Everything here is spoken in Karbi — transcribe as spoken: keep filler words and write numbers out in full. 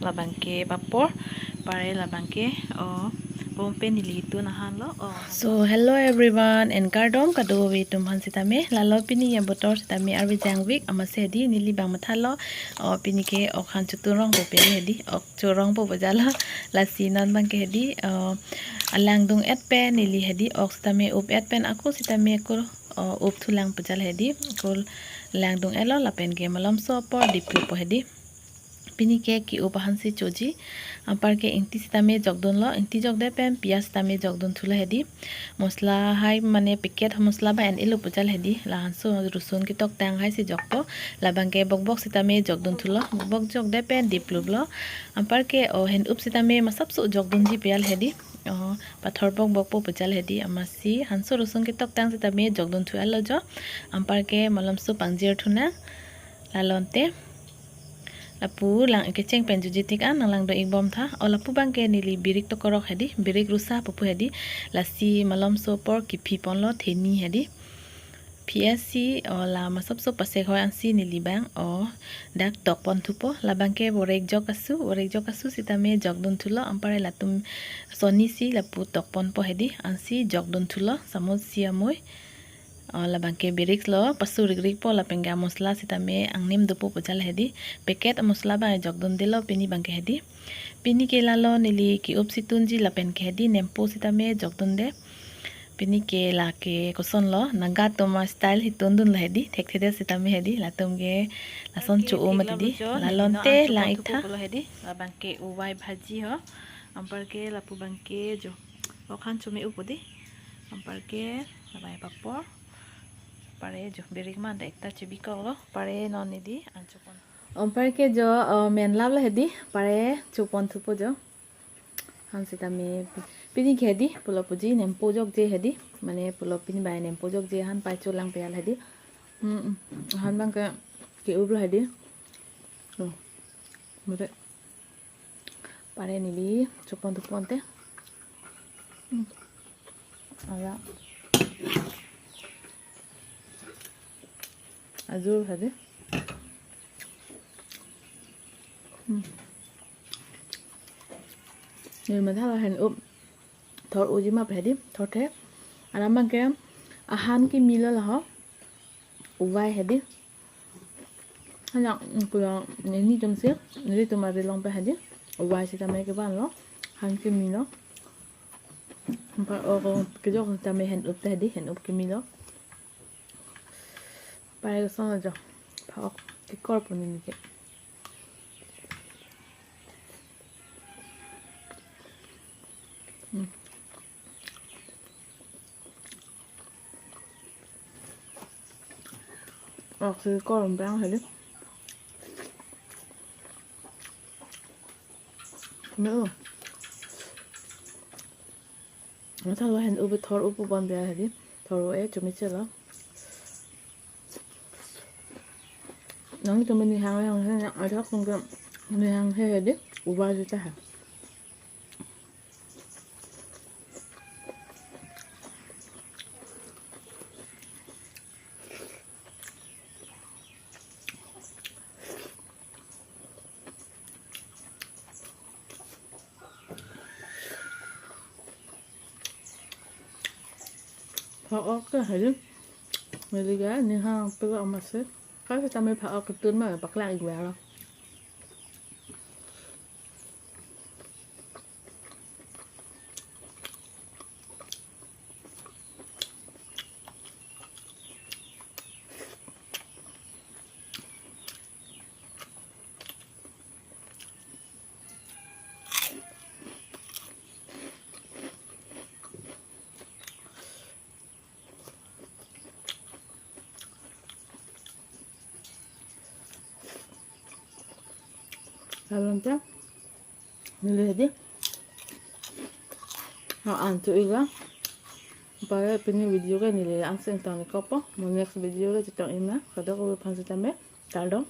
Labangke papor, pare labangke, oh, bompe neli tun ahan lo, oh. So, hello everyone, and kardom kadokave atum aphan sitame, lalo pini abotor sitame arve jangvik, amatsi hedi, neli bang mathalo, oh, pini ke ok han chotun rongpo pu hedi, ok chorongpo pu jalo, lasi non bangke hedi, oh, alang dung-et pen, neli hedi, ok sitame up-et pen, ako sitame ako, oh, up thulang pu jalo hedi, ako lang dung-et lo, lapen ke malomso apor diplupo hedi. Pini ke ke-up ahansi choji. Anparke ingti sitame jokdunlo, ingti jokdet pen piyaj sitame jokdun thulo hedi. Masala hai mane packet masala bang en-elo pu jalo hedi. La hanso rosun ketoktang haisi jokpo. Labangke bokbok sitame jokdun thulo. Bokbok jokdet pen dipluplo. Anparke, oh, hen-up sitame masapso jokdunji pu jalo hedi. Oh, pathor bokbokpo pu jalo hedi. Amatsi hanso rosun ketoktang sitame jokdun thu-et lo jo. Anparke malomso pangjir thunang. Lalo ante lapu lang kecheng pen juji tik an nanglang do-ik bomtha. Oh, lapu bangke neli birik tokorok hedi, birik rusa pupu hedi. Lasi malomso apor kephi ponlo theni hedi. P S C, oh, la masapso pasek hoi ansi neli bang, oh, dak tokpon thupo. Labangke vorek jok asu, vorek jok asu sitame jokdun thulo. Anpar latum soni si lapu tokponpo hedi, ansi jokdun thulo, samus si amoi. Oh, labangke birik lo, pasu rikrikpo, lapen ke amasala sitame angnim dopo pu jalo hedi. Packet amasala bang jokdundelo pini bangke hedi. Pini ke lalo neli ke-up si tunji lapen ke hedi nempo sitame jokdunde. Pini ke lake kosonlo, Naga atum astyle si tundunlo hedi, thekthedet sitame hedi, latum ke lason cho-o mati hedi, lalo ante lang-ik tha. Labangke uvai bhaji ho, anparke lapu bangke jo. Ok han chome-up hedi. Anparke labang papor. Pare jo birik man da ekta chebikoklo. Pare non hedi an chopon. Anparke jo, oh, menlaplo hedi. Pare chopon thupo jo. Han sitame pini ke hedi pulo puji nempo jokje hedi. Mane pulo pini bang nempo jokje han pai cholang pu jalo hedi. Hmm, hmm. Han bangke ke-up lo hedi. Oh. Mate. Pare neli chopon thupo ante. Hmm. Ala. Ajur hedi. Hmm. Neli mathalo hen-up thor-oji ma pu hedi, thorthe. Alam bangke ahan kemelo laho. Uvai hedi. Hanya, mm, pulang neli atum si, neli atum ari along pen hedi. Uvai sitame kevanlo, han kemelo. Anpar ok, ok kejok sitame hen-up ta hedi, hen-up kemelo. Pare kosonlo jo, pha-ok kekorpo neli ke. Hmm. Ok si kor bang hedi. Melo. Mathalo hen-up thor-up bon bia hedi. Thor-o-e chome chelo. Nangtum nihang hang he, ajak tum ke nihang he hedi. Uvai jita ha. Pha-ok ke hedi. Neli ke nihang pilo amatsi. Ka sitame pha-ok ketun ma paklang-ik velo. Lalo ante neli hedi. Ha, an cho-iklo. Pare pini video ke neli ansi ingtang-ik kokpo. Mo next video le chetong-ik nang. Kadokave aphan sitame kardom.